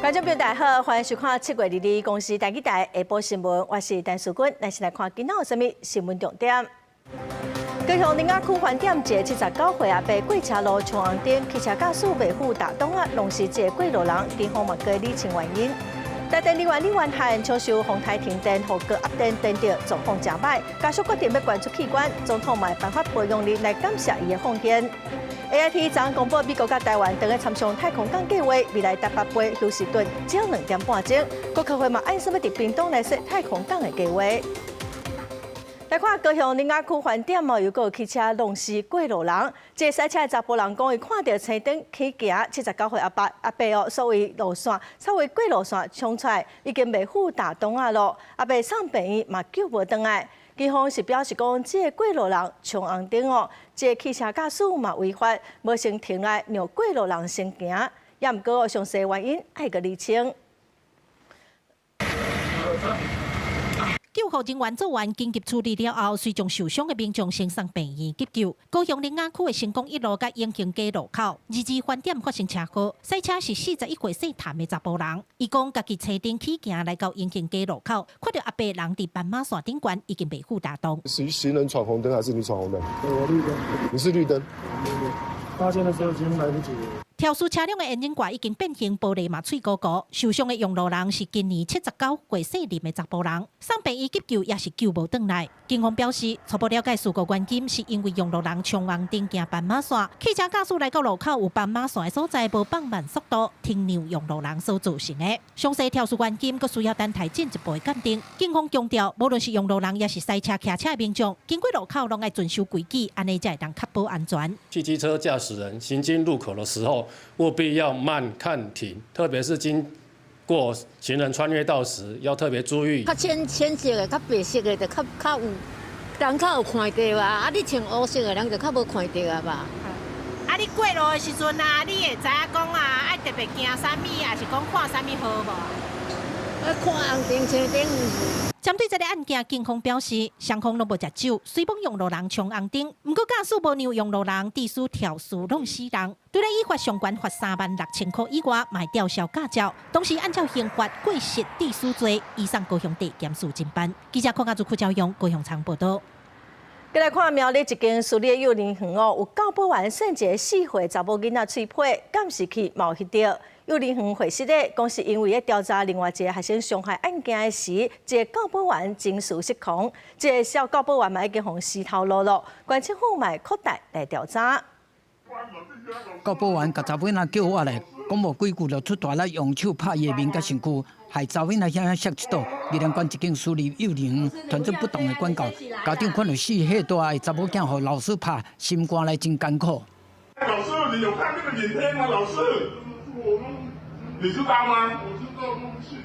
觀眾朋友大家好，歡迎收看7月22公視台語台下晡新聞，我是陳淑君。咱先來看今仔有啥物新聞重點。高雄苓仔區飯店一个79歲阿伯過車路衝紅燈，汽車駕駛袂赴踏擋仔，弄死一个過路人，警方嘛閣理清原因。台電議員李元漢搶修風台停電，予高壓電電著狀況誠歹，家屬決定欲捐出器官，總統嘛頒發褒揚令來感謝伊的奉獻。AIT 昨公布美國佮台灣正咧參詳太空港計劃，未來台北飛休士頓只要2點半鐘。國科會嘛按什麼佇屏東來設太空港的計劃。來看高雄苓仔區飯店哦，又閣有汽車弄死過路人。這个駛車的查埔人講，伊看著青燈起行，79歲阿伯阿伯哦，所謂路線，所謂過路線衝出來，已經袂赴踏擋仔囉。阿伯送病院嘛救無轉來。警方是表示講，這个過路人衝紅燈哦，這个汽車駕駛嘛違法，無先停來讓過路人先行。也毋過詳細原因愛閣釐清。救護人員做完緊急處理了後，隨將受傷的民眾先送病院急救。高雄苓仔區的成功一路佮永興街路口，二二飯店發生車禍，駛車是41歲姓譚的查埔人。伊講家己青燈起行來到永興街路口，看著阿伯人佇斑馬線頂懸，已經袂赴踏擋。是行人闖紅燈還是你闖紅燈？我綠燈。你是綠燈。發現的時候已經來不及了。肇事車輛的引擎蓋已經變形，玻璃嘛碎糊糊。受傷的用路人是今年79歲姓林的查埔人，送病院急救也是救無轉來。警方表示，初步了解事故原因是因為用路人衝紅燈行斑馬線，汽車駕駛來到路口有斑馬線的所在，無放慢速度，停讓用路人所造成的。詳細肇事原因，閣需要等待進一步的鑑定。警方強調，無論是用路人，抑是駛車、騎車的民眾，經過路口攏愛遵守規矩，按呢才會當確保安全。汽機車駕駛人行經路口的時候，務必要慢看停，特別是經過行人穿越道時，要特別注意。較淺淺色的、較白色的就較較有，人較有看著啊。啊，你穿烏色的人就較無看著啊吧。啊，你過路的時陣啊，你會知影講啊，愛特別驚啥物，抑是講看啥物號無？愛看紅燈、青燈。針對這个案件，警方表示，雙方攏無食酒，雖罔用路人衝紅燈，毋過駕駛無讓用路人，致使肇事弄死人。除了依法相關罰36,000箍以外，嘛會吊銷駕照。同時按照刑法過失致死罪，移送高雄地檢署偵辦。記者鄺阿祖、柯昭勇、高雄場報道。閣來看苗栗一間私立幼兒園哦，有教保員扇一个4歲查某囡仔喙皮，監視器嘛有翕著。幼兒園回釋咧，講是因為咧調查另外一个學生傷害案件的時，一个教保員情緒失控，這个小教保員嘛已經予辞頭路囉，縣政府嘛會擴大來調查。教保員共查某囡仔叫我來，講無幾句就出大力用手拍伊的面佮身軀，害查某囡仔險險摔一倒。宜蘭縣一間私立幼兒園傳出不當的管教，家長看著4歲大的查某囝予老師拍，心肝內真艱苦。老師，你有看這個影片嗎？老師，你知道嗎？我知道，對不起。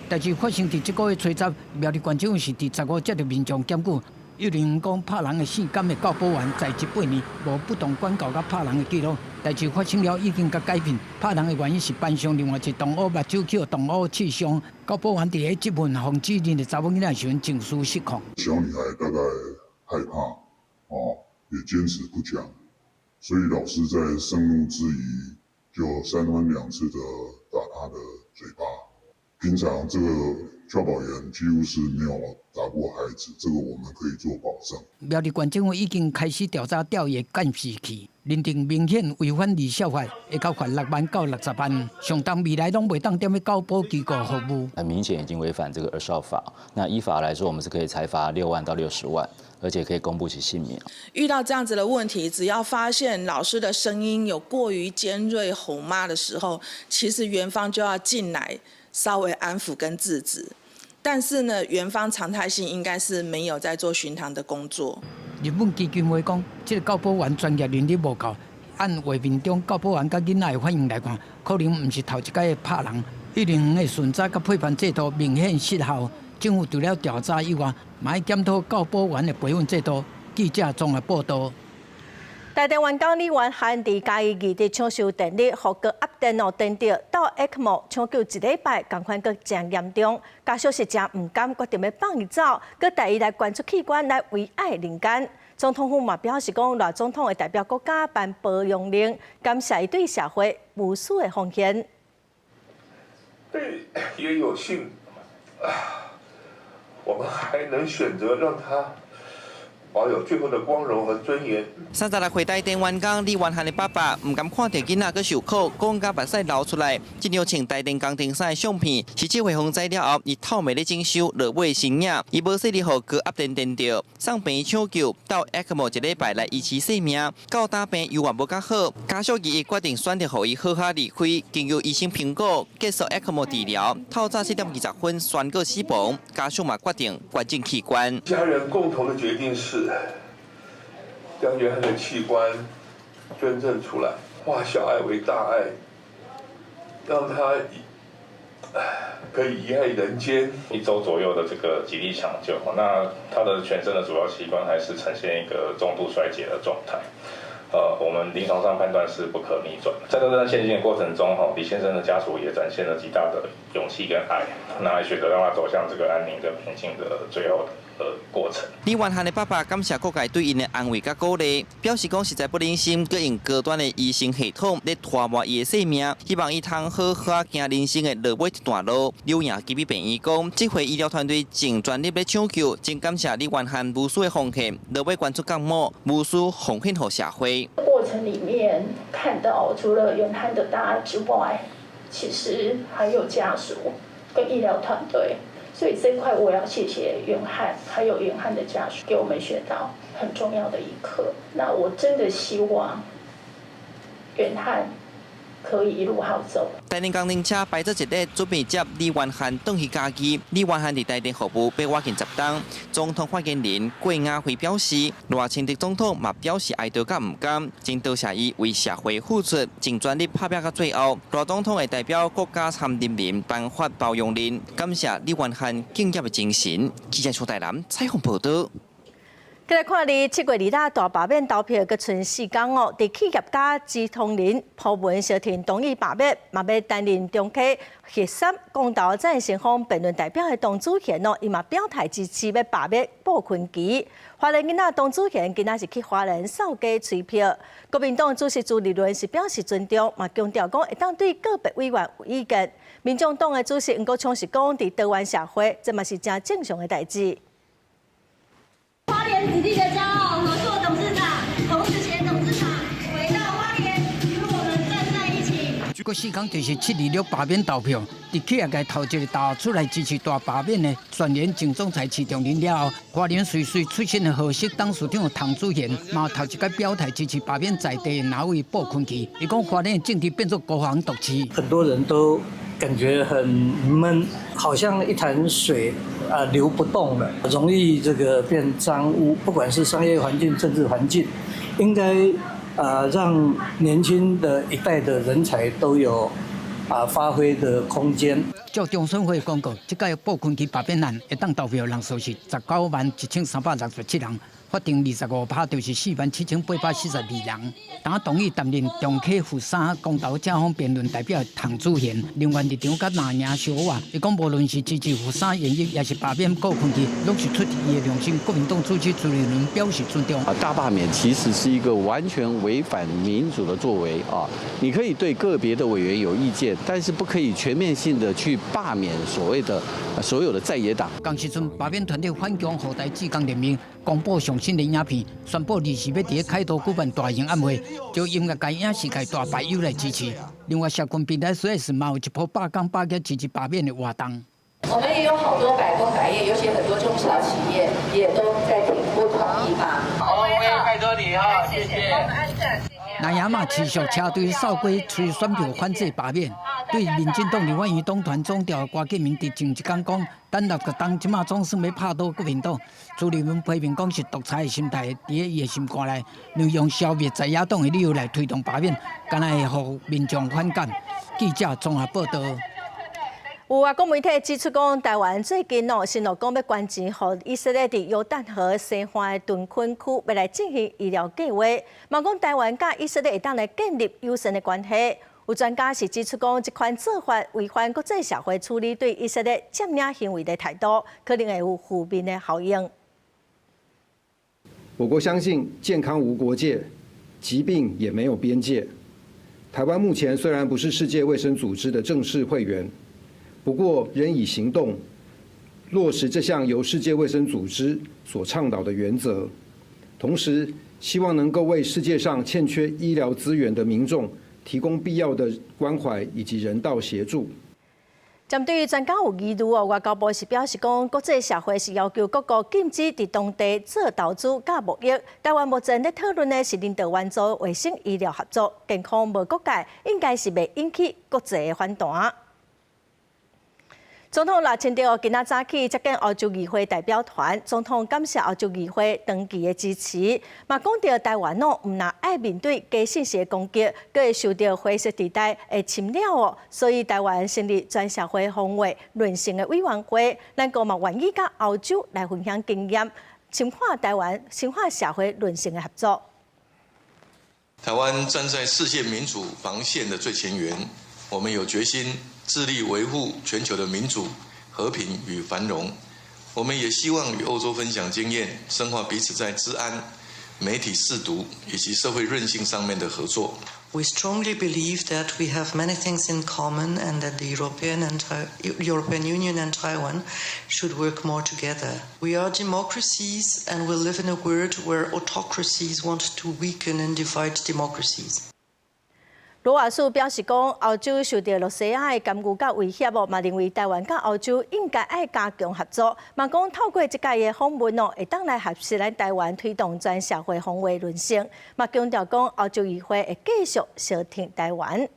代誌發生佇這個月初十，苗栗縣政府是佇15接著民眾檢舉，幼兒園講拍人的姓甘的教保員在職8年，無不當管教佮拍人的記錄。代誌發生了已經共改變，拍人的原因是班上另外一同學目睭去予同學刺傷，教保員佇咧質問馮主任的查某囡仔時陣情緒失控。小女孩大概害怕，哦，也堅持不講，所以老師在盛怒之餘，就三番兩次的打她的嘴巴。平常這個教保員幾乎是沒有打過孩子，這個我們可以做保證。苗栗縣政府已經開始調查調伊的監視器，認定明顯違反兒少法，會較罰6萬到60萬。上當未來攏袂當踮咧教保機構服務。很明顯已經違反這個兒少法，那依法來說，我們是可以裁罰6萬到60萬，而且可以公布其姓名。遇到這樣子的問題，只要發現老師的聲音有過於尖銳吼罵的時候，其實園方就要進來稍微安撫跟制止。但是呢，園方常態性應該是沒有在做巡堂的工作。日本基金會講，這个教保員專業能力無夠，按畫面中教保員佮囡仔的反應來看，可能毋是頭一擺拍人。幼兒園的巡查佮配班制度明顯失效。政府除了調查以外，嘛愛檢討教保員的培訓制度。記者綜合報道。台電員工李元漢佇嘉義義德搶修電力，予高壓電哦電著到 ECMO 搶救一禮拜，仝款閣誠嚴重，家屬是誠毋甘，決定欲放伊走，閣帶伊來捐出器官來遺愛人間。總統府嘛表示講，賴總統會代表國家頒褒揚令，感謝伊對社會無私的奉獻。對，也有幸，我們還能選擇讓他保有最後的光榮和尊嚴。36歲台電員工李元漢的爸爸毋甘看著囡仔閣受苦，講甲目屎流出來。這張穿台電工程衫的相片，是這回風災了後，伊透暝咧整修落尾的身影。伊無細膩予高壓電電著，送病院搶救，到 ECMO 一禮拜來維持性命。到今病猶原無較好，家屬伊決定選擇予伊好好離開。經由醫生評估，結束 ECMO 治療，透早7點20分宣告死亡。家屬嘛決定捐贈器官。家人共同的決定是將約翰的器官捐贈出來，化小愛為大愛，讓他可以遺愛人間。一周左右的這個極力搶救，那他的全身的主要器官還是呈現一個中度衰竭的狀態。我們臨床上判斷是不可逆轉。在這段獻精的過程中，李先生的家屬也展現了極大的勇氣跟愛，那選擇讓他走向這個安寧跟平靜的最後的過程。李元漢的爸爸感謝各界對𪜶的安慰佮鼓勵，表示講實在不忍心，閣用高端的醫生系統咧拖磨伊的性命，希望伊通好好行人生的落尾一段路。柳營基比病院講，這回醫療團隊盡全力咧搶救，真感謝李元漢無私的奉獻，落尾捐出角膜，無私奉獻予社會。過程裡面看到，除了元漢的大愛之外，其實還有家屬跟醫療團隊。所以這塊我要謝謝元漢，還有元漢的家屬，給我們學到很重要的一課。那我真的希望元漢可以一路好走。台電工程車排做一列，準備接李元漢轉去家己。李元漢佇台電服務欲倚近10冬。總統發言人郭雅慧表示，賴清德總統嘛表示哀悼佮毋甘，真多謝伊為社會付出，盡全力拍拚到最後。賴總統會代表國家參人民頒發包容令，感謝李元漢敬業的精神。記者蘇台南採訪報導。繼來看，佇7月2日大罷免投票閣賰4工哦，佇企業家朱彤林鋪文相挺同意罷免，嘛欲擔任中溪核三公投贊成方辯論代表的董祖賢哦，伊嘛表態支持欲罷免布坤琪。花蓮囡仔董祖賢今仔是去花蓮掃街催票，國民黨主席朱立倫是表示尊重，嘛強調講會當對個別委員有意見。民眾黨的主席黃國昌是講，佇多元社會，這嘛是誠正常的代誌。花蓮子弟的驕傲，合作董事長洪子賢董事長回到花蓮，與我們站在一起。這個4工就是726罷免投票，佇企業界頭一個投出來支持大罷免的宣言前總裁徐長林了後，花蓮瑞穗出身的和碩董事長唐祖賢嘛頭一擺表態支持罷免在地的藍委布坤琪。伊講花蓮的政治變作孤寒獨市，很多人都感覺很悶，好像一潭水啊流不動了，容易這個變髒污。不管是商業環境、政治環境，應該啊讓年輕的一代的人才都有啊發揮的空間。照中選會公告，這屆布坤琪罷免案會當投票人數是191,367人。法定25%就是47,842人。當同意擔任中溪佛山公投正方辯論代表的唐祖賢，另外立場佮藍營相倚。伊講無論是支持佛山演繹，抑是罷免布坤琪，攏是出自伊的良心。國民黨主席朱立倫表示尊重。大罷免其實是一個完全違反民主的作為啊！你可以對個別的委員有意見，但是不可以全面性的去罷免所謂的所有的在野黨。仝時陣罷免團體反攻予台志工聯盟公布上新的影片，宣布二時欲佇凱道舉辦大型晚會，招音樂界、影視界大牌友來支持。另外，社群平台隨時嘛有一波罷工罷業支持罷免的活動。我們也有好多百工百業，尤其很多中小企業也都在挺不同意罷。好，我也拜託你哈，謝謝。幫我們按讚，謝謝。藍營嘛持續車隊掃街催選票反制罷免，對民進黨立法院黨團總召郭敬明佇前一工講，等6個冬這馬總算欲拍倒國民黨，朱立倫批評講是獨裁的心態，佇咧伊的心肝內，利用消滅在野黨的理由來推動罷免，敢若會予民眾反感。記者綜合報導。有外國媒體指出講，台灣最近哦，承諾講欲捐錢予以色列佇約旦河西岸的屯墾區，欲來進行醫療計劃。嘛講台灣佮以色列會當來建立友善的關係。有專家是指出講，這款做法違反國際社會處理對以色列佔領行為的態度，可能會有負面的效應。我國相信健康無國界，疾病也沒有邊界。台灣目前雖然不是世界衛生組織的正式會員。不過仍以行動落實這項由世界衛生組織所倡導的原則，同時希望能夠為世界上欠缺醫療資源的民眾提供必要的關懷以及人道協助。針對專家有疑慮哦，外交部是表示講，國際社會是要求各國禁止佇當地做投資佮貿易。台灣目前咧討論的是人道援助、衛生醫療合作、健康無國界，應該是袂引起國際的反彈。總統賴清德今仔早起接見歐洲議會代表團，總統感謝歐洲議會長期的支持，嘛講著台灣哦，毋但愛面對假信息的攻擊，閣會受著灰色地帶的侵擾哦，所以台灣成立全社會防衛韌性的委員會，咱閣嘛願意佮歐洲來分享經驗，深化台灣深化社會韌性的合作。台灣站在世界民主防線的最前緣，我們有決心致力維護全球的民主、和平與繁榮。我們也希望與歐洲分享經驗，深化彼此在資安、媒體識讀以及社會韌性上面的合作。 We strongly believe that we have many things in common and that the European Union and Taiwan should work more together. We are democracies and we live in a world where autocracies want to weaken and divide democracies. 羅瓦斯表示講，歐洲受著羅西亞的干預佮威脅哦，嘛認為台灣佮歐洲應該愛加強合作。嘛講透過這擺的訪問哦，會當來學習咱台灣推動全社會防衛韌性。嘛強調講，歐洲議會會繼續相挺台灣。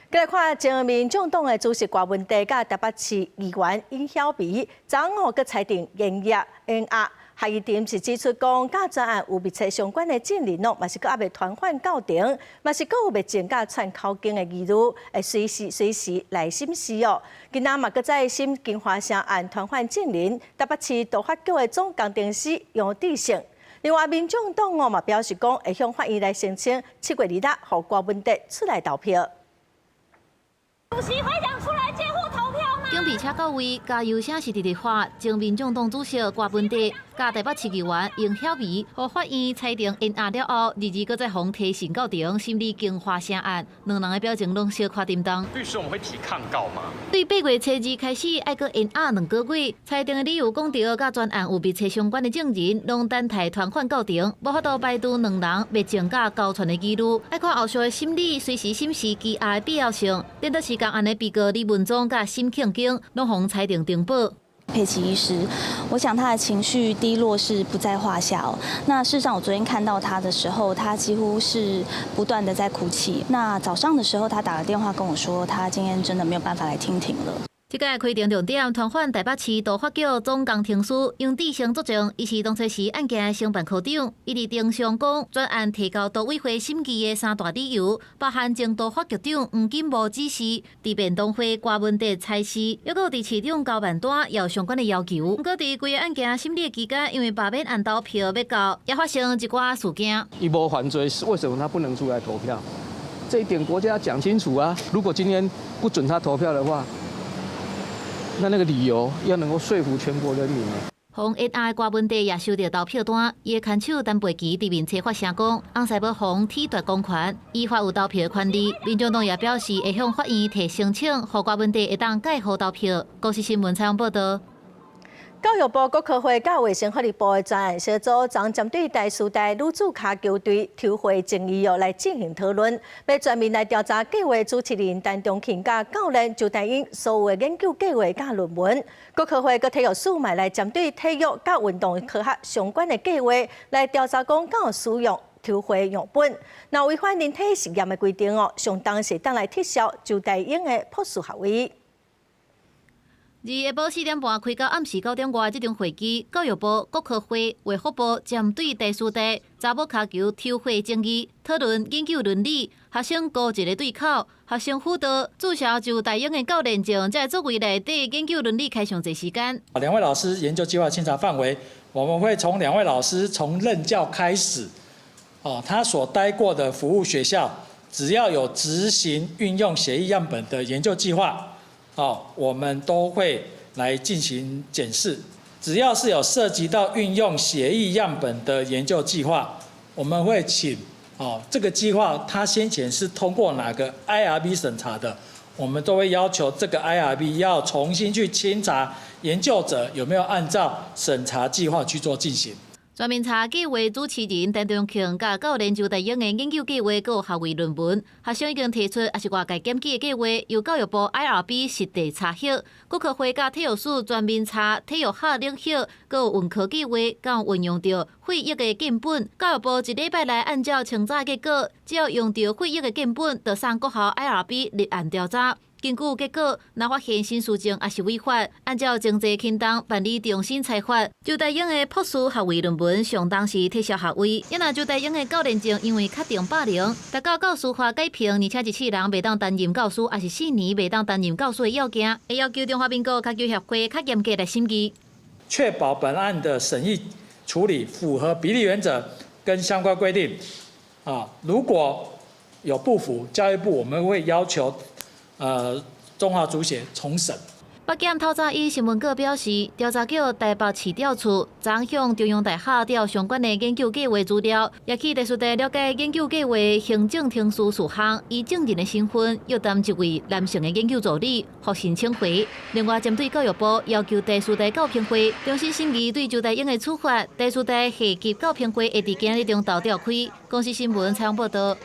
閣來看前民眾黨的主席郭文哲佮台北市議員尹曉薇，昨昏閣裁定延押延押。合議庭是指出講，佮專案有密切相關的證人哦，嘛是閣猶未傳喚到庭，嘛是閣有密證佮串口供的疑慮，會隨時隨時來審視哦。今仔嘛閣再審金華城案傳喚證人，台北市都發局的總工程師楊志勝。另外，民眾黨哦嘛表示講，會向法院來申請7月26，予郭文哲出來投票。主席會想出來監護投票嗎？警備車到位，加油聲是直直喊。前民眾黨主席郭文哲佮台北市議員尹曉薇，予法院裁定延押了後，二二閣再予提訊到庭審理金華城案，兩人的表情攏小可沉重。律師，我們會提抗告嗎？對8月初二開始，愛閣延押2個月。裁定的理由講著，佮專案有密切相關的證人，攏等待傳喚到庭，無法度排除兩人密證佮交傳的疑慮。愛看後續的審理，隨時審視羈押的必要性。顛倒是共案的被告李文忠佮沈慶京，攏予裁定停保。佩奇醫師，我想他的情緒低落是不在話下哦。那事實上，我昨天看到他的時候，他幾乎是不斷的在哭泣。那早上的時候，他打了電話跟我說，他今天真的沒有辦法來聽庭了。這擺開庭重點傳喚台北市都發局總工程師楊志成作證，伊是當初時案件的承辦科長。伊佇庭上講，專案提交都委會審議的三大理由，包含前都發局長黃金無指示，佇便當會郭文哲差事，抑閣佇市長交辦單有相關的要求。毋過佇規个案件審理期間，因為罷免案投票欲到，也發生一寡事件。伊無犯罪，為什麼他不能出來投票？這一點國家要講清楚啊！如果今天不准他投票的話，那個理由要能夠說服全國人民。予延押的郭文哲也收著投票單，伊的牽手陳培琪佇面冊發聲講，翁婿欲予褫奪公權，依法有投票的權利。民眾黨也表示會向法院提申請，予郭文哲會當蓋戶投票。公視新聞採訪報導。教育部國科會佮衛生福利部的專案小組，昨針對台師大女子跤球隊抽血爭議哦來進行討論，欲全面來調查計劃主持人陳中慶佮教練周大英所有的研究計劃佮論文。國科會佮體育署嘛來針對體育佮運動科學相關的計劃來調查，講敢有使用抽血樣本，若違反人體實驗的規定哦，上重是會當來撤銷周大英的博士學位。二下晡4點半開到暗時9點外，這場會議，教育部、國科會、衛福部針對台師大查某跤球抽血爭議，討論研究倫理、學生高一个對口、學生輔導、註銷周大英的教練證，這作為內底研究倫理開上濟時間。兩位老師研究計劃清查範圍，我們會從兩位老師從任教開始，哦，他所待過的服務學校，只要有執行運用血液樣本的研究計劃。哦，我們都會來進行檢視，只要是有涉及到運用血液樣本的研究計劃，我們會請哦，這個計劃它先前是通過哪個 IRB 審查的，我們都會要求這個 IRB 要重新去清查研究者有沒有按照審查計劃去做進行。全面查計劃主持人陳中慶佮教練周大英的研究計劃閣有學位論文，學生已經提出，抑是外界檢舉的計劃，由教育部 IRB 實地查核。國科會佮體育署全面查體育學領域，閣有文科計劃，敢有運用著血液的建本。教育部一禮拜內按照清查結果，只要用著血液的建本，就送國校 IRB 立案調查。根據結果，若發現新事證抑是違法，按照情節輕重辦理重新裁罰。周大英的博士學位論文上當時撤銷學位，也若周大英的教練證因為確定霸凌，達到教師法改評，而且一世人袂當擔任教師，抑是4年袂當擔任教師的要件，會要求中華民國跤球協會較嚴格來審議，確保本案的審議處理符合比例原則跟相關規定。啊，如果有不符，教育部我們會要求。中華足協重審。北檢透早以新聞稿表示，調查局台北市調處昨向中央大學調相關的研究計劃資料，也去台師大了解研究計劃行政程序事項，以證人的身份約談一位男性的研究助理，予申請回。另外，針對教育部要求台師大教評會重新審議對周大英的處罰，台師大下級教評會會佇今日中晝召開。公視新聞採訪報道。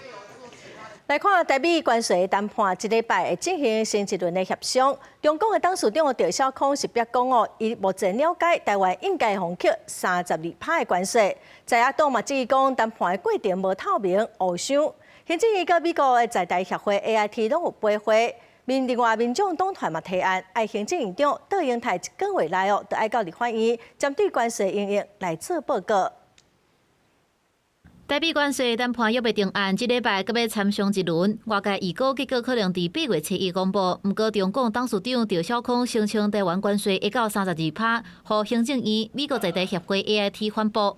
來看台美關稅談判，這禮拜會進行新一輪的協商。中共的董事長趙小康是表講哦，伊目前了解台灣應該予扣32%的關稅。在野黨嘛，質疑講談判的過程無透明、烏箱。行政院佮美國的在台協會 AIT 攏有陪會。另外，民眾黨團嘛提案，愛行政院長卓榮泰一個月內哦，就愛到立法院針對關稅應用來做報告。台美關稅談判猶未定案，這禮拜閣欲參詳一輪。外界預估結果可能佇8月初一公布。毋過，中共董事長趙小康聲稱台灣關稅會到32%，予行政院美國在台協會 AIT 反駁。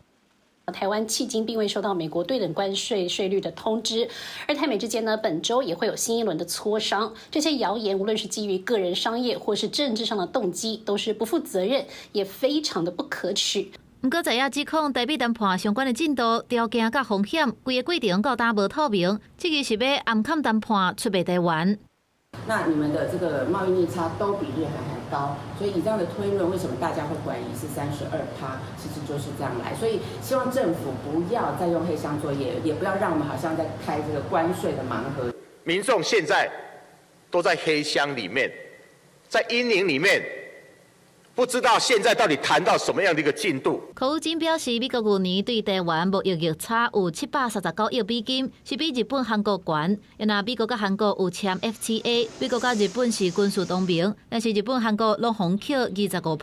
台灣迄今並未收到美國對等關稅稅率的通知，而台美之間呢，本週也會有新一輪的磋商。這些謠言無論是基於個人商業或是政治上的動機，都是不負責任，也非常的不可取。毋過，在野指控台美談判相關的進度、條件佮風險，規个過程到今無透明，這個是欲暗崁談判出賣台灣。那你們的這個貿易逆差都比日韓還高，所以以這樣的推論，為什麼大家會懷疑是32%？其實就是這樣來。所以希望政府不要再用黑箱作業，也不要讓我們好像在開這個關稅的盲盒。民眾現在都在黑箱裡面，在陰影裡面。不知道現在到底談到什麼樣的一個進度。柯宇珍表示，美國舊年對台灣貿易逆差有739億美金，是比日本、韓國懸。因為美國佮韓國有簽 FTA，美國佮日本是軍事同盟，但是日本、韓國攏予扣25%的高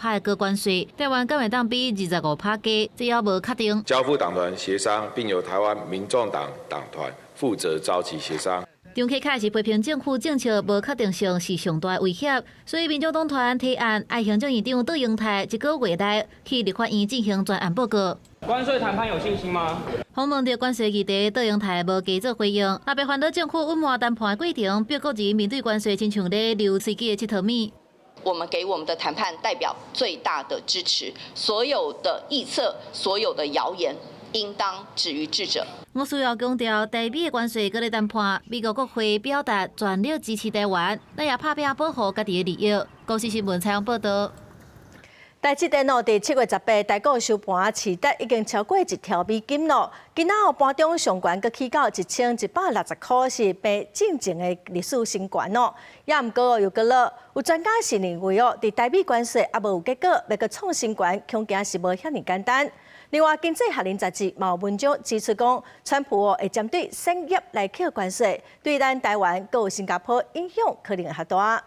關稅，台灣敢會當比25%低？這猶無確定。交付黨團協商，並由台灣民眾黨黨團負責召集協商。張啟楷是批評政府政策無確定性是上大威脅，所以民眾黨團提案，愛行政院長卓榮泰一個月內去立法院進行專案報告。關稅談判有信心嗎？訪問著關稅議題，卓榮泰無加做回應。也別煩惱政府隱瞞談判過程，逼國人面對關稅，親像咧溜喙齒的𨑨迌物。我們給我們的談判代表最大的支持，所有的臆測，所有的謠言，應當止於智者。我需要強調，台美的關稅閣咧談判，美國國會表達全力支持台灣，咱也拍拼保護家己的利益。公視新聞採訪報道。台積電哦，佇7月18台股收盤，市值已經超過1兆美金咯。今仔哦盤中上懸閣起到1160塊，是平進前的歷史新高哦。也毋過哦，又閣落，有專家是認為哦，佇台美關稅猶無有結果，欲閣創新高，恐驚是無遐爾簡單。另外，經濟學人雜誌嘛有文章指出講，川普哦會針對產業來扣關稅，對咱台灣閣有新加坡影響可能會較大。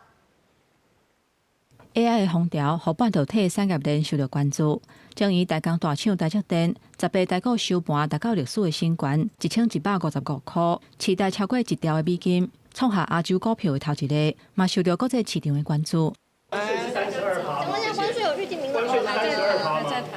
AI 的風潮，予半導體產業鏈受到關注。終於代工大廠台積電，18台股收盤達到歷史的新高，1155塊，市值超過1兆的美金，創下亞洲股票的頭一个，嘛受到國際市場的關注。關稅是32%。請問下，關稅有預定名額嗎？還在談。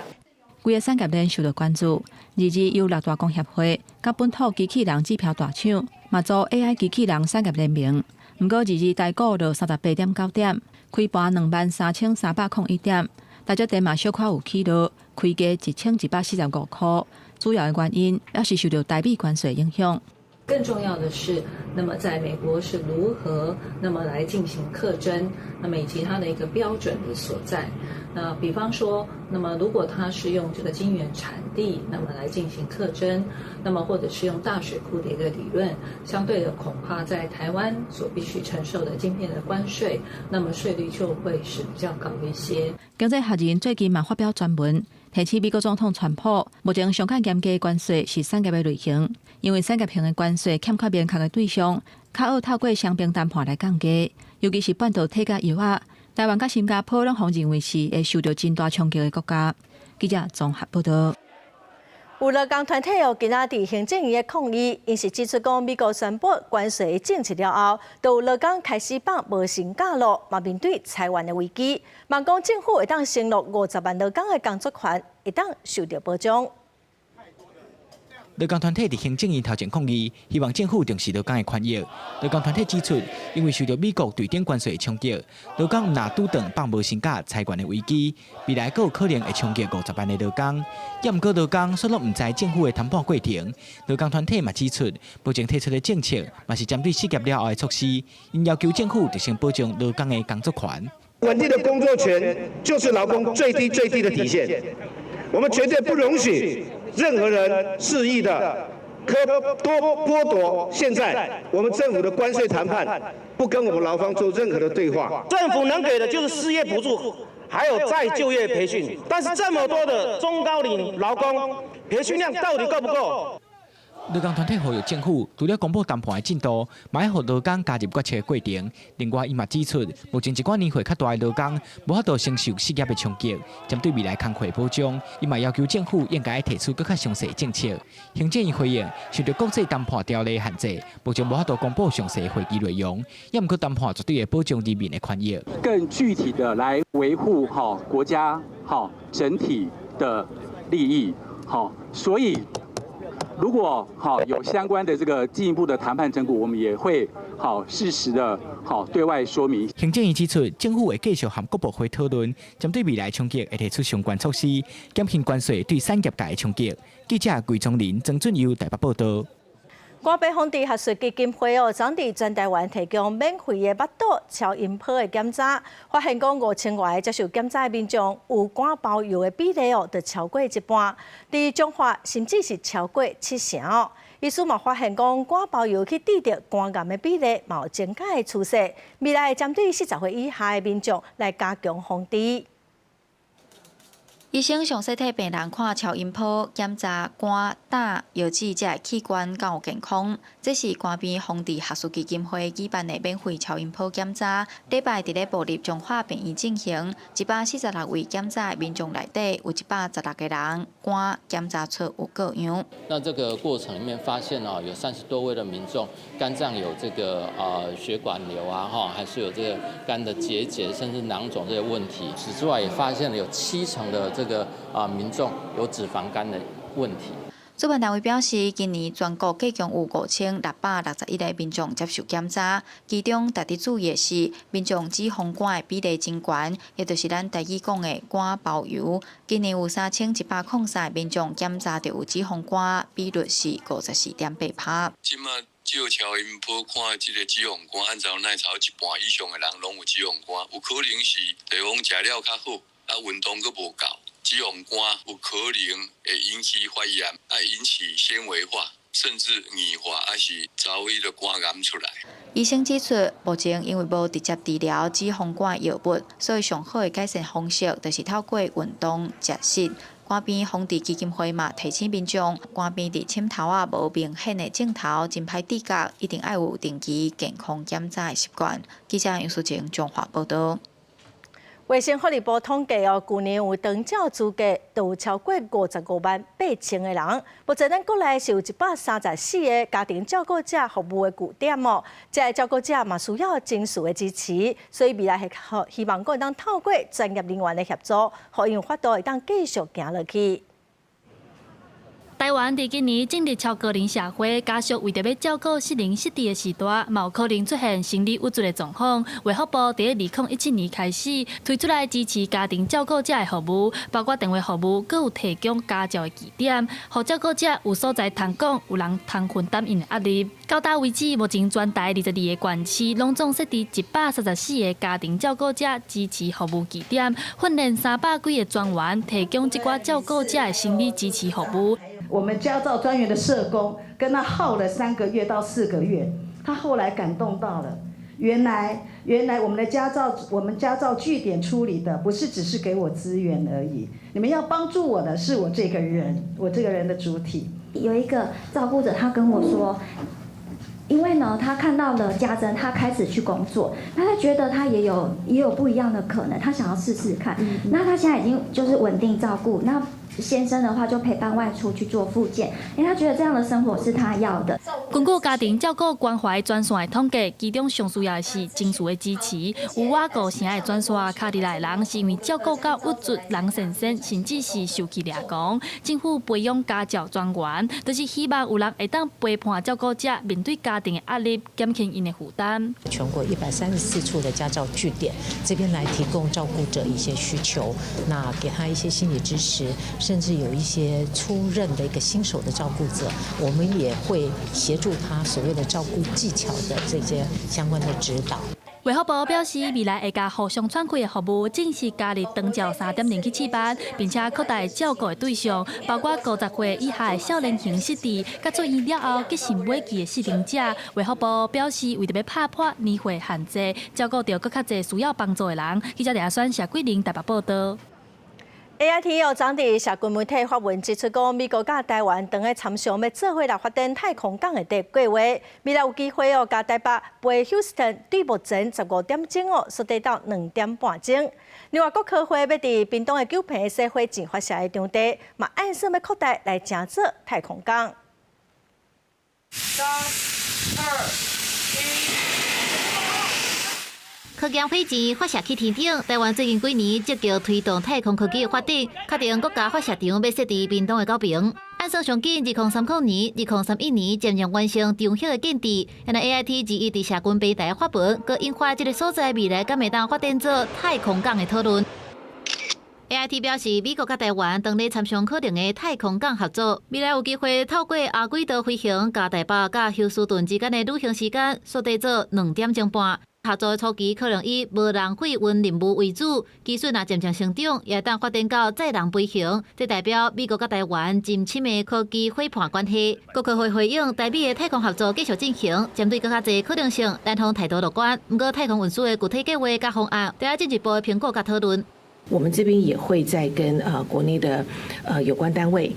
規个產業鏈受到關注，二二由六大工協會佮本土機器人指標大廠，嘛組 AI 機器人產業聯盟。毋過二二台股落38.9點，開盤23,301點，台積電嘛小可有起落，開低1145塊。主要的原因也是受到台美關稅影響。更重要的是，那麼在美國是如何那麼來進行課徵，那麼以及它的一個標準的所在。那比方說，那麼如果它是用這個晶圓產地，那麼來進行課徵，那麼或者是用大水庫的一個理論，相對的恐怕在台灣所必須承受的晶片的關稅，那麼稅率就會是比較高一些。經濟學人最近嘛發表專文，提醒美國總統川普，目前上較嚴格的關稅是產業的類型，因為產業型的關稅欠缺明確的對象，較好透過雙邊談判來降低，尤其是半導體佮藥仔。台灣佮新加坡攏予認為是會受著真大衝擊的國家。記者綜合報導。有勞工團體哦，今仔佇行政院的抗議，𪜶是指出講美國宣布關稅政策了後，就有勞工開始放無薪假囉，嘛面對裁員的危機。望講政府會當承諾50萬勞工的工作權會當受著保障。勞工團體佇行政院頭前抗議，希望政府重視勞工的權益。勞工團體指出，因為受著美國對等關稅的衝擊，勞工若拄著放無薪假裁員的危機，未來閣有可能會衝擊50萬的勞工。也毋過勞工煞攏毋知政府的談判過程。勞工團體嘛指出，目前提出的政策嘛是針對失業了後的措施，𪜶要求政府著先保障勞工的工作權。穩定的工作權就是勞工最低最低的底線，我們絕對不容許任何人肆意的多剝奪。現在我們政府的關稅談判不跟我們勞方做任何的對話。政府能給的就是失業補助，還有再就業培訓。但是這麼多的中高齡勞工，培訓量到底夠不夠？勞工團體呼籲政府，除了公布談判的進度，嘛愛予勞工加入決策的過程。另外，伊嘛指出，目前一寡年歲較大的勞工無法度承受失業的衝擊，針對未來工課保障，伊嘛要求政府應該提出閣較詳細政策。行政院回應，受著國際談判條例限制，目前無法度公布詳細會議內容，也毋過談判絕對會保障人民的權益。更具體的來維護好國家好整體的利益，好，所以。如果好有相關的這個進一步的談判成果，我們也會好適時的好對外說明。行政院指出，政府會繼續和各部會討論，針對未來衝擊會提出相關措施，減輕關稅對產業界的衝擊。記者桂聰林、曾俊佑台北報導。肝病防治學術基金會哦，昨佇全台灣提供免費的腹肚超音波的檢查，發現講5000外个接受檢查的民眾有肝包油的比例哦，就超過一半，佇彰化甚至是超過70%哦。醫師嘛發現講肝包油去致著肝癌的比例嘛有增加的趨勢，未來會針對40歲以下的民眾來加強防治。醫生詳細替病人看超音波檢查肝、膽、腰子這个器官敢有健康。這是肝病防治學術基金會舉辦的免費超音波檢查，禮拜佇咧部立彰化病院進行。146位檢查的民眾內底，有116個人肝檢查出有過樣。那這個過程裡面發現哦，有30多位的民眾肝臟有這個血管瘤啊，哈，還是有這個肝的結節，甚至囊腫這些問題。此之外，也發現了有70%的這個民眾有脂肪肝的問題。主辦單位表示，今年全國計共有5661個民眾接受檢查，其中值得注意的是，民眾脂肪肝的比例真懸，也就是咱台語講的肝包油。今年有3103個民眾檢查著有脂肪肝，比率是54.8%。這馬照超音波看，這個脂肪肝，按照那差一半以上的人攏有脂肪肝，有可能是就是講食了較好，啊運動閣無夠。脂肪肝有可能會引起發炎，啊引起纖維化，甚至硬化，抑是走彼個肝癌出來。醫生指出，目前因為無直接治療脂肪肝的藥物，所以上好的改善方式就是透過運動、食食。肝病防治基金會嘛提醒民眾，肝病佇深頭仔無明顯的症頭，真歹知覺，一定愛有定期健康檢查的習慣。記者楊淑晴彰化報導。衛生福利部統計哦，舊年有長照資格都有超過55萬8千個人。目前咱國內是有134個家庭照顧者服務的據點哦，這个照顧者嘛需要真實的支持，所以未來會希望講會當透過專業人員的協助，予𪜶有法度會當繼續行落去。台灣佇今年進入超高齡社會，家屬為著欲照顧失能失智的時代，嘛有可能出現生理鬱卒的狀況。衛福部佇2017年開始推出來支持家庭照顧者的服務，包括電話服務，閣有提供家照的據點，予照顧者有所在通講，有人通分擔𪜶的壓力。到今為止，目前全台22個縣市攏總設置134個家庭照顧者支持服務據點，訓練300幾個專員，提供這寡照顧者的心理支持服務。我們家照專員的社工跟他耗了3個月到4個月，他後來感動到了，原來我們的家照我們家照據點處理的不是只是給我資源而已，你們要幫助我的是我這個人，我這個人的主體。有一個照顧者，他跟我說，因為呢，他看到了家珍，他開始去工作，那他覺得他也有不一樣的可能，他想要試試看。那他現在已經就是穩定照顧，那先生的話就陪伴外出去做復健，因為他覺得這樣的生活是他要的。根據家庭照顧關懷專線的統計，其中上需要的是情緒的支持。有倚五成的專線敲入來的人，是因為照顧到鬱卒、人神仙，甚至是受氣掠狂。政府培養家照專員，就是希望有人會當陪伴照顧者面對家庭的壓力，減輕𪜶的負擔。全國134處的家照據點，這邊來提供照顧者一些需求，那給他一些心理支持，甚至有一些初任的一個新手的照顧者，我們也會協助他所謂的照顧技巧的這些相關的指導。衛福部表示，未來會共互相喘氣的服務正式加入長照3.0去試辦，並且擴大照顧的對象，包括50歲以下的少年型失智，佮出院了後急性尾期的失能者。衛福部表示，為著欲拍破年歲限制，照顧著閣較濟需要幫助的人。記者李亞選、謝桂玲台北報道。 AIT 又昨佇社群媒體發文指出，講美國佮台灣當咧參詳欲做伙來發展太空港的計劃，未來有機會哦，共台北飛休斯頓對目前15點鐘哦，縮短到2點半鐘。另外，國科會欲佇屏東的九坪小火箭發射的場地，嘛按算欲擴大來成做太空港。三、二、一。科研火箭發射去天頂，台灣最近幾年積極推動太空科技的發展，確定國家發射場欲設佇屏東的九坪。按算上緊，2030年、2031年漸漸完成場域的建置。現在 AIT 二一佇社群平台發文，閣引發這个所在未來敢會當發展做太空港的討論。AIT 表示，美國佮台灣當咧參詳可能的太空港合作，未來有機會透過亞軌道飛行，共台北佮休斯頓之間的旅行時間縮短做2點鐘半。合作初期可能以無人貨運任務為主，技術若漸漸成長，也會當發展到載人飛行。這代表美國佮台灣真親密科技伙伴關係。國科會回應，台美的太空合作繼續進行，針對閣較濟可能性，咱方態度樂觀。毋過太空運輸的具體計劃佮方案，得愛進一步的評估佮討論。我們這邊也會再跟國內的有關單位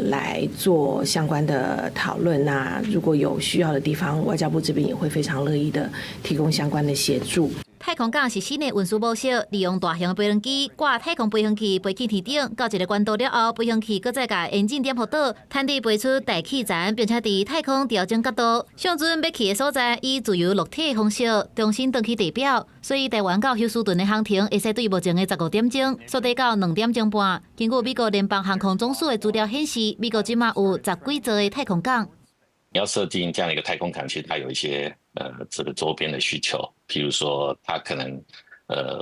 來做相關的討論。那如果有需要的地方，外交部這邊也會非常樂意的提供相關的協助。太空港是新的運輸模式，利用大型飛行機掛太空飛行器飛去天頂，到一个高度了後，飛行器閣再共引擎點火倒，趁地飛出大氣層，並且佇太空調整角度，向準欲去的所在，以自由落體的方式重新轉去地表。所以台灣到休斯頓的航程會使對目前的15點鐘縮短到2點鐘半。根據美國聯邦航空總署的資料顯示，美國這馬有10幾座的太空港。你要設計這樣一個太空港，其實它有一些這個周邊的需求，譬如說它可能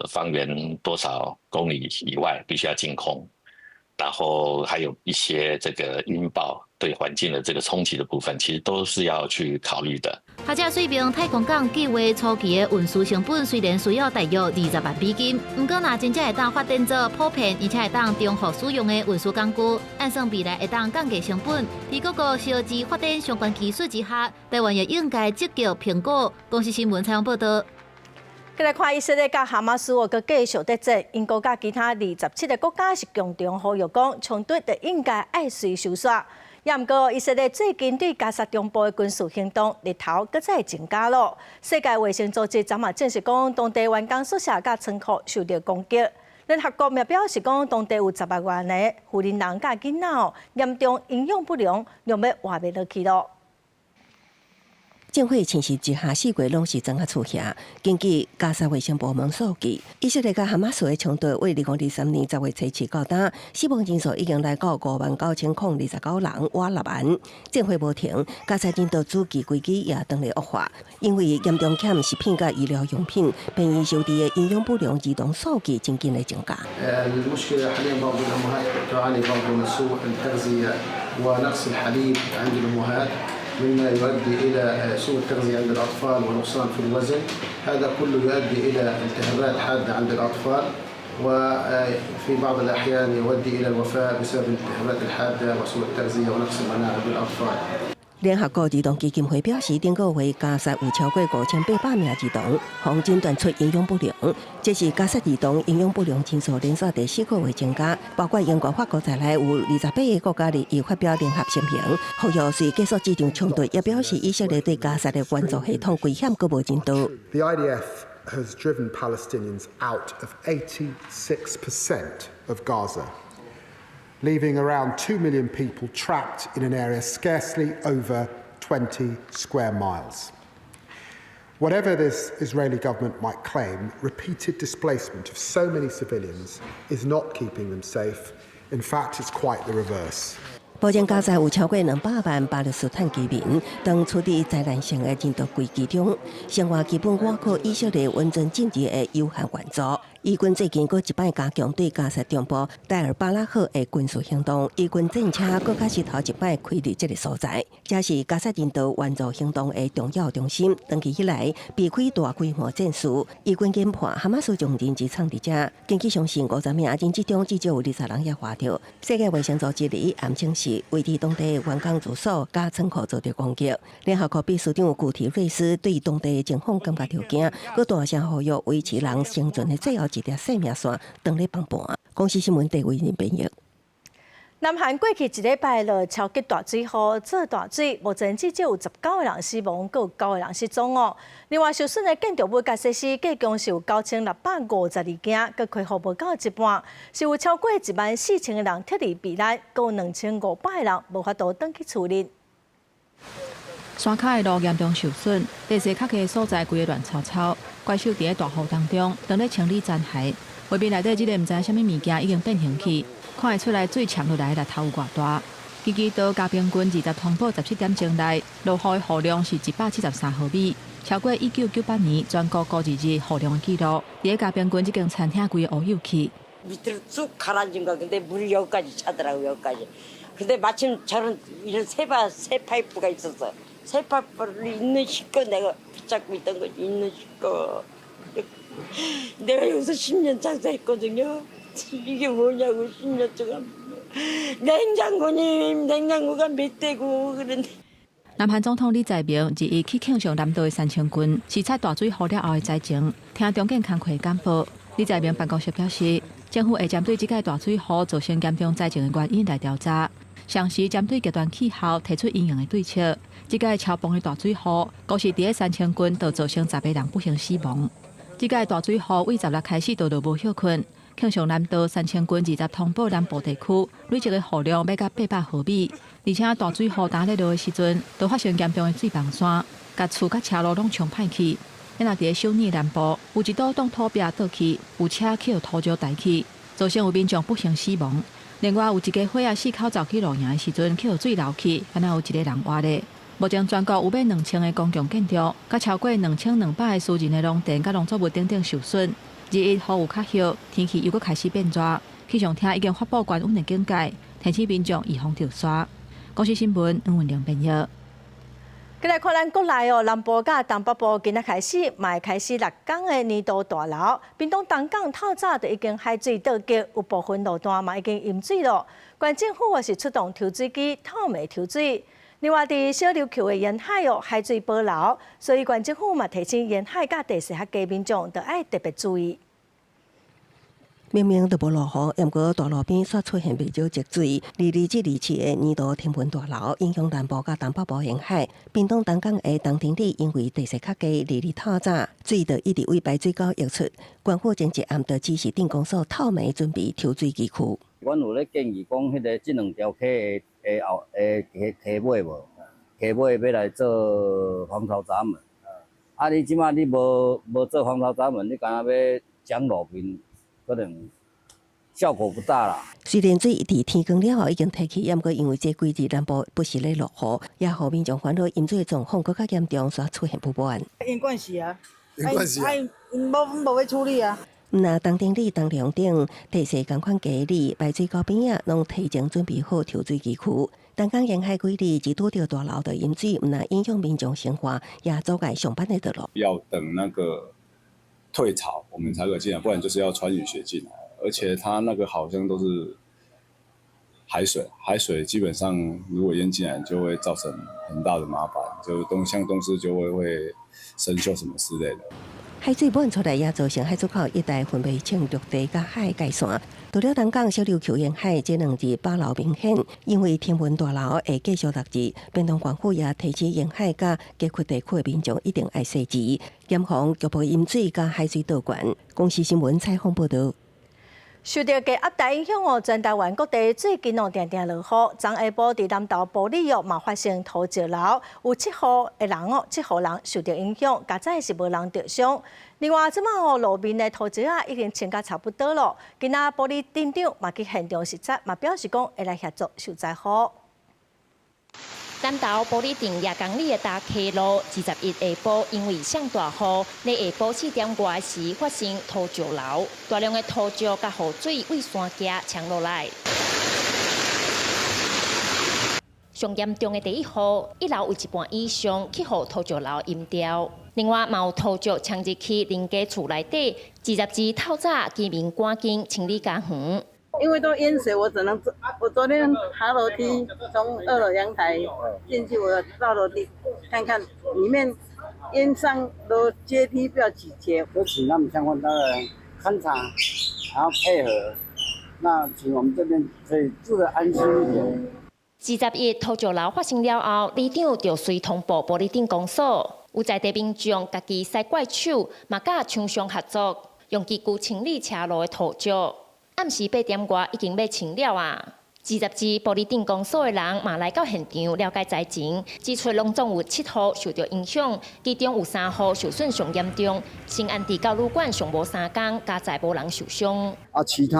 方圓多少公里以外必須要淨空，然後還有一些這個音爆對環境的這個衝擊的部分，其實都是要去考慮的。學者水平太空港計劃初期的運輸成本雖然需要大約20萬美金，毋過若真正會當發展做普遍而且會當重複使用的運輸工具，按算未來會當降低成本。佇各國小資發展相關技術之下，台灣也應該積極評估。公視新聞採訪報道。過來看以色列佮哈馬斯閣繼續佇戰，英國佮其他27個國家是共同呼籲講，衝突就應該愛隨收煞。也毋過，以色列最近對加沙中部的軍事行動日頭閣再增加囉。世界衛生組織昨嘛證實講，當地員工宿舍佮倉庫受著攻擊。聯合國也表示講，當地有10萬個婦人人佮囡仔嚴重營養不良，兩欲活袂落去囉。戰火侵襲之下，四月攏是莊仔厝遐。根據加沙衛生部門數據，以色列佮哈馬斯的衝突為2023年10月初七到今，死亡人數已經來到59,029人，倚6萬。戰火無停，加沙人道主義危機也當咧惡化，因為嚴重欠食品佮醫療用品，病院收治的營養不良兒童數據真緊咧增加。 المشكلة حاليا بعض الأمهات تعاني برضو من سوء التغذية ونقص الحليب عند الأمهات، مما يؤدي إلى سوء التغذية عند الأطفال ونقصان في الوزن. هذا كله يؤدي إلى التهابات حادة عند الأطفال، وفي بعض الأحيان يؤدي إلى الوفاة بسبب الالتهابات الحادة وسوء التغذية ونقص المناعة بالأطفال. 聯合國兒童基金會表示，頂個月加沙有超過5800名兒童予診斷出營養不良，這是加沙兒童營養不良人數連續第四個月增加。包括英國、法國在內，有28個國家已發表聯合聲明，呼籲隨結束這場衝突，也表示以色列對加沙的援助系統危險閣無人道。 The IDF has driven Palestinians out of 86% of Gaza, leaving around 2 million people trapped in an area scarcely over 20 square miles. Whatever this Israeli government might claim, repeated displacement of so many civilians is not keeping them safe. In fact, it's quite the reverse. 目前加沙有超過200萬巴勒斯坦居民，當處佇災難性的人道危機中，生活基本倚靠以色列穩陣進入的有限援助。以軍最近閣一擺加強對加沙中部代爾巴拉赫的軍事行動，以軍戰車閣較是頭一擺開入這个所在，這是加沙人道援助行動的重要中心。長期以來避開大規模戰事，以軍研判哈馬斯將人質藏佇遮，根據相信50名人質中至少有20人猶活著。世界衛生組織日暗證實，位佇當地員工住所佮倉庫遭著攻擊。聯合國秘書長古提瑞斯對當地的情況感覺著驚，閣大聲呼籲維持人生存的最後一條生命線，當咧崩盤。公視新聞地位人編譯。南韓過去一禮拜落超級大水雨，做大水，目前至少有19個人死亡，閣有九個人失蹤哦。另外，受損的建築物佮設施，計共是有9652間，閣恢復無夠一半，是有超過1萬4千個人撤離避難，閣有2500個人無法度轉去厝裡。山跤的路嚴重受損，地勢較低所在規个亂糟糟，怪獸佇咧大雨當中，當咧清理殘骸。畫面內底這个毋知啥物物件已經變形去，看會出來水澆落來力頭有偌大。京畿道加平郡20通報17點鐘內，落雨的雨量是173毫米，超過1998年全國估計日雨量的紀錄。佇咧加平郡這間餐廳規個烏有去。 밑으로 쑥 가라앉은 거야. 근데 물이 여기까지 차더라고, 여기까지. 근데 마침 저런 이런 새 파이프가 있었어. 새 파이프를 있는 힘껏 내가 붙잡고 있던 거지. 있는 힘껏. 내가 여기서 10년 장사했거든요. 이게 뭐냐고 10년 동안. 냉장고님, 냉장고가 몇 대고 그런데. 南韓總統李在明日去慶尚南道的山清郡視察大水雨了後的災情，聽重建工課簡報。李在明辦公室表示，政府會針對這屆大水雨造成嚴重災情的原因來調查，同時針對極端氣候提出因應的對策。這屆超磅的大水雨，估是佇咧山清郡就造成10個人不幸死亡。這屆大水雨為16開始就落無歇睏，慶尚南道山清郡20通堡南部地區累積的雨量欲到800毫米，而且大水雨當咧落的時陣，都發生嚴重的水崩山，共厝佮車路攏沖歹去。若佇咧首爾南部，有一堵擋土壁倒去，有車去予土石帶去，造成有民眾不幸死亡。另外有一家伙仔四口走去露營的時陣，去予水流去，敢若有一個人活咧。目前全國有欲2000个公共建築，佮超過2200个私人的農田佮農作物等等受損。日日雨有較歇，天氣又閣開始變熱，氣象廳已經發布高溫的警戒，提醒民眾預防著沙。公視新聞黃文玲編譯。過來看咱國內哦，南部佮東北部今仔開始嘛會開始6工的年度大澇。屏東東港透早就已經海水倒激，有部分路段嘛已經淹水咯。縣政府也是出動抽水機透暝抽水。另外，佇小琉球的沿海哦，海水保留，所以縣政府嘛提醒沿海佮地勢較低民眾，著愛特別注意。明明都無落雨，毋過大路邊煞出現袂少積水。22至27的年度天文大澇影響南部佮東北部沿海。屏東東港的東亭里因為地勢較低，22透早水就一直對排水溝溢出。縣府前一暗就指示鎮公所透暝準備抽水機具。阮有咧建議講，彼个這兩條溪的的後的溪溪尾無，溪尾欲來做防潮閘門。啊！你這馬你無做防潮閘門，你敢若欲講路面，可能效果不大啦。雖然水佇天光了後已經退去，毋過因為這幾日南部不時咧落雨，也予民眾煩惱淹水的狀況閣較嚴重，煞出現不滿。淹慣勢啊，淹慣勢啊，𪜶無欲處理啊。毋若東丁里、東龍等地勢仝款低里排水溝邊仔，攏提前準備好抽水機具。東港沿海幾日一拄著大樓就淹水，毋若影響民眾生活，也阻礙上班的道路。要等那個退潮，我們才可以進來，不然就是要穿雨鞋進來。而且它那個好像都是海水，海水基本上如果淹進來，就會造成很大的麻煩，就東像東西就會生鏽什麼之類的。海水滿出來，也造成海出口一帶分袂清陸地佮海界線。除了東港小琉球沿海，這兩日飽流明顯，因為天文大樓會繼續落日，屏東縣府也提醒沿海佮低窪地區的民眾一定愛細緻，嚴防局部淹水佮海水倒灌。公視新聞採訪報導。受著低壓帶影響哦，全台灣各地最近哦，定定落雨。昨下晡佇南投埔里哦，嘛發生土石流，有七戶的人哦，七戶人受著影響，佳哉是無人著傷。另外，這馬哦路面的土石仔已經清甲差不多囉。今仔埔里鎮長嘛去現場視察，嘛表示講會來協助受災戶。南投埔里鎮廿公里的大溪路，21下晡因為上大雨，咧下晡4點外時發生土石流，大量的土石佮雨水對山崎沖落來。上嚴重的第一戶，一樓有一半以上去予土石流淹掉。另外，嘛有土石沖入去鄰家厝內底，二十日透早，居民趕緊清理家園。因為都淹水，我只能我昨天爬樓梯，從二樓陽台進去，我到樓梯看看裡面淹上樓階梯不要幾階。都請他們相關單位勘察，然後配合，那請我們這邊可以住得安心一點。21土石流發生了後，里長就隨通報埔里鎮公所，有在地民眾家己使怪手，嘛佮廠商合作，用機具清理車路的土石。暗時8點外已經欲清了啊！二十日埔里鎮公所的人嘛來到現場了解災情，指出攏總有七戶受著影響，其中有三戶受損上嚴重，先安置到旅館上無三工，佳哉無人受傷。啊，其他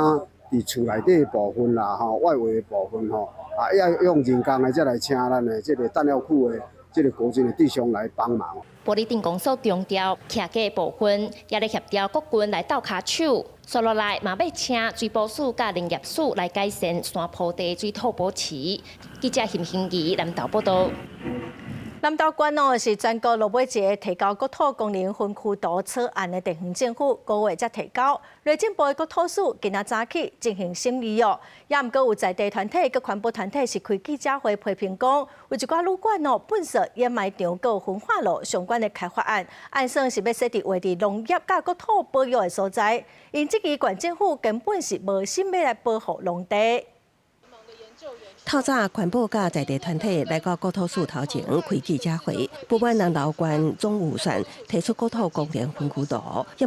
佇厝內底部分啦，吼，外圍的部分吼，啊，要用人工的才來請咱的這個彈藥庫的這個國軍的弟兄來幫忙。埔里鎮公所強調，徛架的部分也咧協調國軍來鬥跤手，紲落來嘛欲請水保署佮林業署來改善山坡地水土保持。記者邢興儀南投報導。南投縣哦是全國落尾一个提交國土功能分區圖草案的地方政府，五月才提交。內政部的國土署今仔早起進行審議哦，也毋過有在地團體佮環保團體是開記者會批評講，有一寡旅館哦，糞掃掩埋場佮焚化爐相關的開發案，按算是欲設佇劃佇農業佮國土保育的所在，𪜶質疑縣政府根本是無心欲來保護農地。透早環保佮在地團體來到國土署頭前開記者會，不滿南投縣總預算提出國土功能分區圖，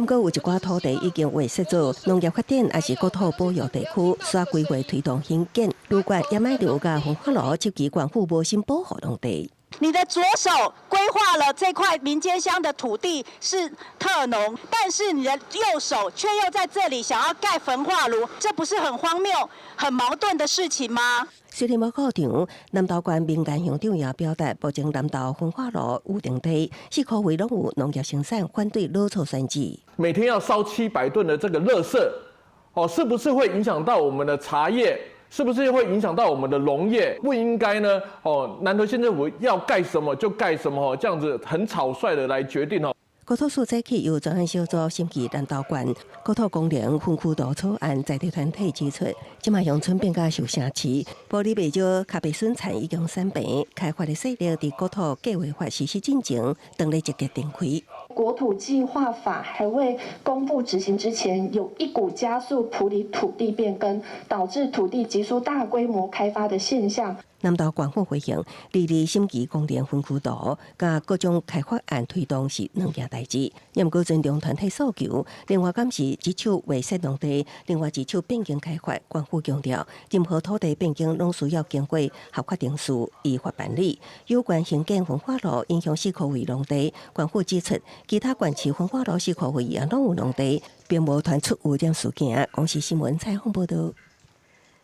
毋過有一寡土地已經劃設做農業發展，抑是國土保育地區，煞規劃推動興建旅館、掩埋場佮焚化爐，質疑縣府無心保護農地。你的左手規劃了這塊民間鄉的土地是特農，但是你的右手卻又在這裡想要蓋焚化爐，這不是很荒謬、很矛盾的事情嗎？雖然無到場，南投縣民間鄉長也表達，目前南投焚化爐有定地，四箍圍攏有農業生產，反對老厝選址。每天要燒700噸的這個垃圾，哦，是不是會影響到我們的茶葉？是不是會影響到我們的農業？不應該呢？哦，南投縣政府要蓋什麼就蓋什麼，這樣子很草率的來決定哦。國土署早起由專案小組審議南投縣國土功能分區圖草案，在地團體指出，這馬鄉村變甲像城市，埔里袂少咖啡生產已經產平，開發的勢力佇國土計劃法實施進前，當咧積極展開。國土計劃法還未公布執行之前，有一股加速埔里土地變更，導致土地急速大規模開發的現象。南投縣府回應，二二審議公園分區圖，佮各種開發案推動是兩件代誌。也毋過尊重團體訴求，另外敢是一手未設農地，另外一手變更開發。縣府強調，任何土地變更攏需要經過合法程序依法辦理。有關興建焚化爐影響四箍圍農地，縣府指出，其他縣市焚化爐四箍圍也攏有農地，並無傳出污染事件。公視新聞採訪報導。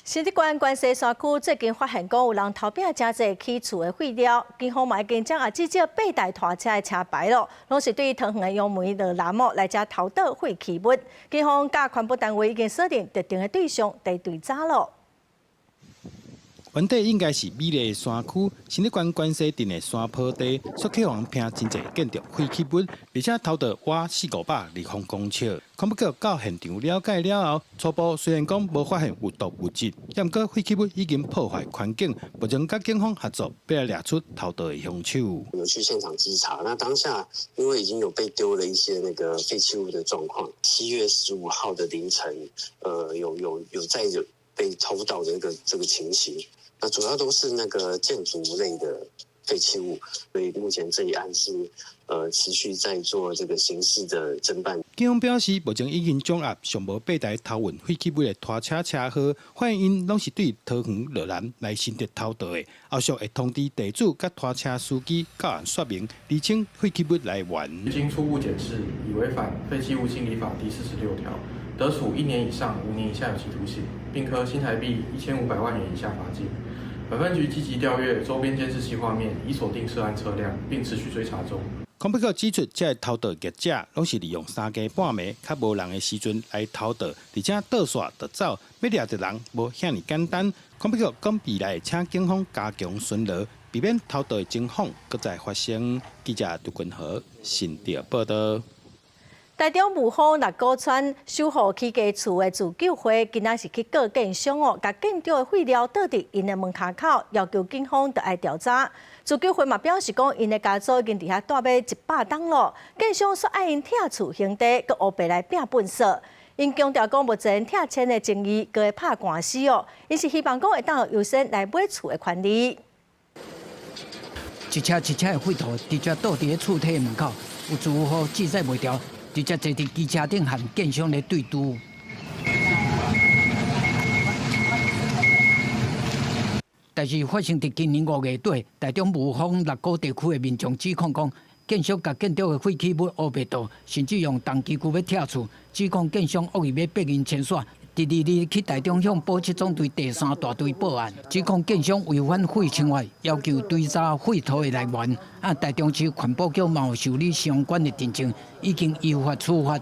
新竹縣關西山區最近發現講有人偷拚誠濟起厝的廢料，警方嘛已經掌握至少八台拖車的車牌囉，攏是對桃園的楊梅、羅南哦來遮偷倒廢棄物。警方佮環保單位已經鎖定特定的對象，佇追查囉。原底應該是美麗的山區，新竹縣關西鎮的山坡地，煞去予人拚真濟建築廢棄物，而且偷盜挖四五百立方公尺。環保局到現場了解了後，初步雖然講無發現有毒物質，毋過廢棄物已經破壞環境，目前佮警方合作，欲來掠出偷盜的兇手。有去現場稽查，那當下因為已經有被丟了一些那個廢棄物的狀況，7月15號的凌晨，有在有被偷盜的這個情形。那主要都是那個建築類的廢棄物，所以目前這一案是持續在做這個刑事的偵辦。警方表示，目前已經掌握上無八台偷運廢棄物的拖車車號，發現𪜶攏是對桃園羅南來新竹偷盜的。後續會通知地主佮拖車司機到案說明，釐清廢棄物來源。經初步檢視，已違反廢棄物清理法第46條，得處1年以上5年以下有期徒刑，並科新台幣1500萬元以下罰金。本分局積極調閱周邊監視器畫面，已鎖定涉案車輛，並持續追查中。環保局指出，這个偷盜業者攏是利用三更半暝較無人的時陣來偷盜，而且倒煞就走，欲掠著人無遐爾簡單。環保局講未來會請警方加強巡邏，避免偷盜的情況閣再發生。記者杜君和新竹報導。台中霧峰六股村守護起家厝的自救會，今仔是去告建商哦，共建築的廢料倒佇𪜶的門跤口，要求警方著愛調查。自救會嘛表示講，𪜶的家族已經佇遐住欲100冬囉，建商煞愛𪜶拆厝還地，閣烏白來拚糞埽。𪜶強調講，目前拆遷的爭議，閣會拍官司哦。𪜶是希望講會當優先來買厝的權利。一車一車的廢土直接倒佇咧厝體門口，有住戶記載袂牢，直接坐佇機車頂和建商咧對揬。但是發生佇今年5月底，台中霧峰六股地區的民眾指控講，建商共建築的廢棄物烏白倒，甚至用重機具欲拆厝，指控建商惡意欲逼𪜶遷徙。佇22日去台中鄉保七總隊第三大隊報案，指控建商違反廢清法，要求追查廢土的來源。啊，台中市環保局嘛有受理相關的陳情，已經依法處罰。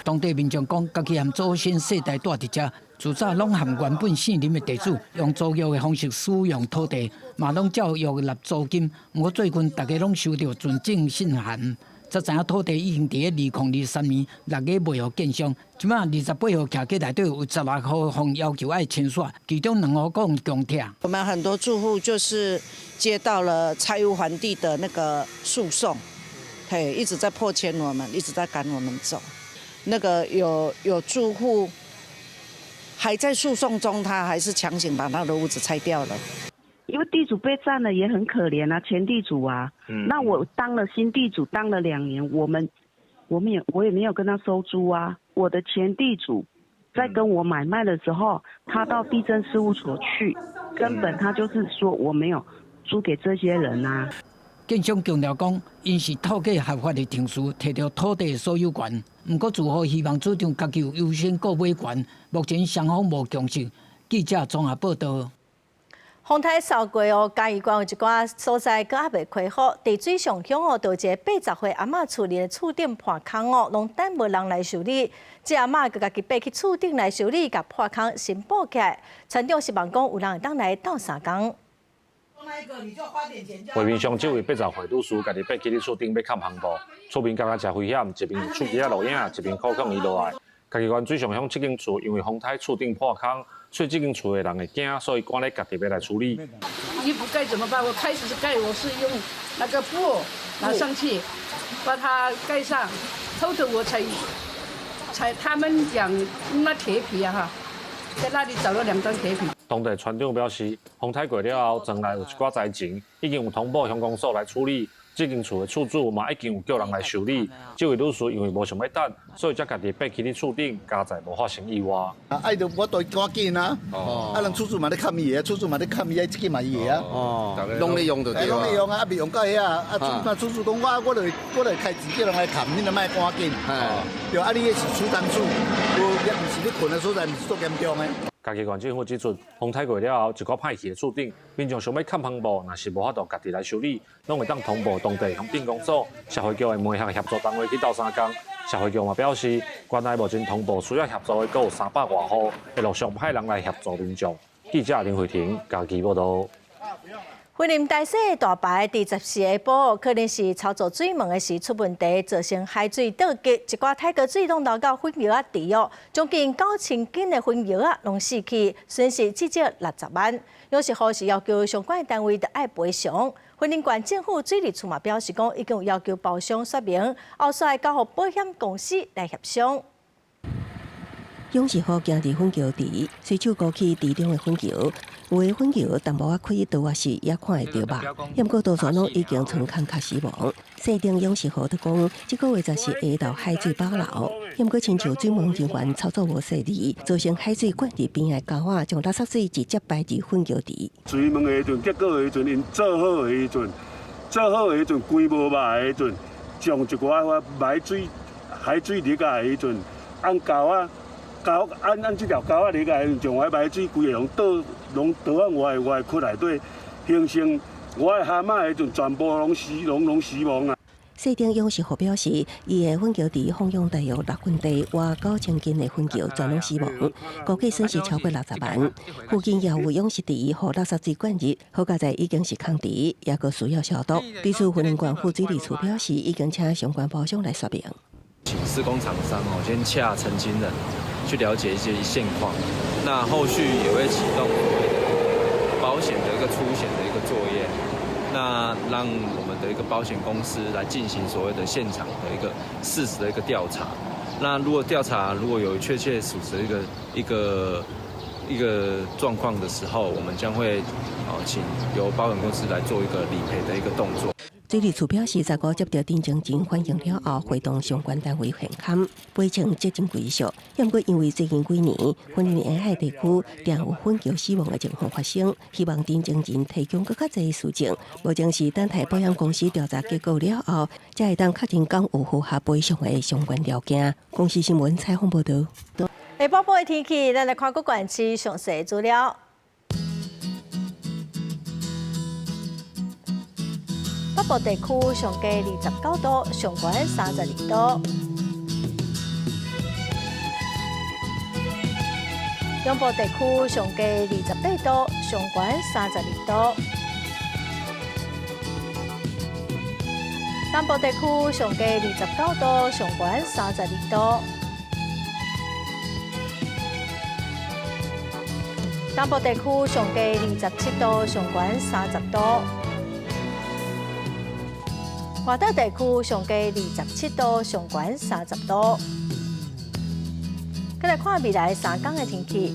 當地民眾講，家己和祖先世代住佇遮，自早攏和原本姓林的地主用租約的方式使用土地，嘛攏照約納租金。毋過最近大家攏收著存證信函。才知影土地已經佇咧2023年6月賣予建商，這擺28號徛起內底有16戶予要求愛遷徙，其中兩戶講強拆。我們很多住戶就是接到了拆屋還地的那個訴訟，嘿，一直在迫遷我們，一直在趕我們走。那個有住戶還在訴訟中，他還是強行把他的屋子拆掉了。因為地主被佔了也很可憐啊，前地主啊，那我當了新地主當了2年，我也沒有跟他收租啊。我的前地主在跟我買賣的時候，他到地政事務所去，根本他就是說我沒有租給這些人啊。建商強調講，𪜶是透過合法的程序提著土地所有權，毋過住戶希望主張家己有優先購買權，目前雙方無共識。記者綜合報導。風颱掃過哦，嘉義縣有一寡所在閣猶未恢復。佇水上鄉哦，就有一個80歲阿嬤厝裡的厝頂破空哦，攏等無人來修理。這阿嬤閣家己爬去厝頂來修理，共破空修補起來。村長希望講有人會當來鬥相共。畫面上，這位80歲女士家己爬去佇厝頂欲崁帆布，厝邊感覺誠危險，一邊手機仔錄影，一邊苦勸伊落來。嘉義縣水上鄉這間厝因為風颱厝頂破空，所以這間厝的人會驚，所以趕咧家己欲來處理。你不蓋怎麼辦？我開始是蓋，我是用那個布拿上去，把它蓋上。後頭我才他們講那鐵皮啊哈，在那裡找了兩張鐵皮。当地村长表示，风台过了后，庄内有一寡灾情，已经有通报乡公所来处理。这间厝的厝主嘛已经有叫人来修理。这位女士因为无想欲等，所以才家己爬起伫厝顶，佳哉无发生意外。啊，爱就我都赶紧啊！啊，人厝主嘛咧看伊的，厝主嘛咧看伊的，这间嘛伊的啊。哦，拢咧用就对。拢咧用啊，啊未用到遐啊，厝主讲我我就开钱叫人来看，你就莫赶紧。对，啊，你彼是储藏厝，无也毋是你困的所在，毋是足严重的。嘉义县政府指出，风台过了后，一寡歹去的厝顶，民众想欲崁帆布，若是无法度家己来修理，拢会当通报当地乡镇公所、社会局的媒合协助单位去斗相共。社会局嘛表示，县内目前通报需要协助的，阁有300外户，会陆续派人来协助民众。记者林慧婷嘉义报道。云林大溪大排伫14下晡，可能是操作水门的时出问题，造成海水倒积，一寡太高水拢流到粉药仔池哦，将近9000斤的粉药仔拢死去，损失至少60万。有时候是要求相关单位得爱赔偿。云林县政府水利处嘛表示讲，已经有要求包商说明，后续交予保险公司来协商。勇士号行伫粉桥池，随手勾起池中的粉桥，有的粉桥淡薄仔开刀仔时也看会著吧。毋过多数拢已经存空较死亡。西顶勇士号就讲，这个月就是下昼海水饱流，毋过亲像水门人员操作无细腻，造成海水灌入边的沟仔，将垃圾水直接排入粉桥池。水门的时阵，结果的时阵，𪜶做好的时阵，做好的时阵，规无肉的时阵，将一寡海水海水入来的时阵，按沟仔。沟按按这条沟仔入来，将我的排水规个拢倒，拢倒往我的我的窟内底，形成我的蛤蟆的时阵，全部拢死，拢拢死亡啊！西顶勇士号表示，伊的粉桥池放养大约6分地，外9000斤的粉桥全拢死亡，估计损失超过60万。附近也有养殖池，予垃圾水灌入，好佳哉已经是空池，也阁需要消毒。对此，云林县副水利处表示，已经请相关包商来说明。请施工厂商哦，先洽承经人。去了解一些现况，那后续也会启动保险的一个出险的一个作业，那让我们的一个保险公司来进行所谓的现场的一个事实的一个调查。那如果调查如果有确切属实的一个一个状况的时候，我们将会请由保险公司来做一个理赔的一个动作。水利处表示，15接到陈情人反映了后，会同相关单位现勘赔偿责任归属。毋过，因为最近几年云林沿海地区常有粉桥死亡的情况发生，希望陈情人提供阁较济事证。目前是等待保险公司调查结果了后，才会当确认讲有符合赔偿的相关条件。公视新闻采访报道。下晡晡的天气，咱来看各县市详细资料。北部地区上低29度，上悬32度。中部地区上低28度，上悬32度。南部地区上低29度，上悬32度。南部地区上低27度，上悬30度。外岛地区上低27度，上悬30度。再来看未来3天的天气。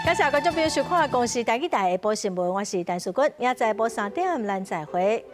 感谢观众朋友收看《公视台语台》下晡新闻，我是陈淑君，明仔载晡3点咱再会。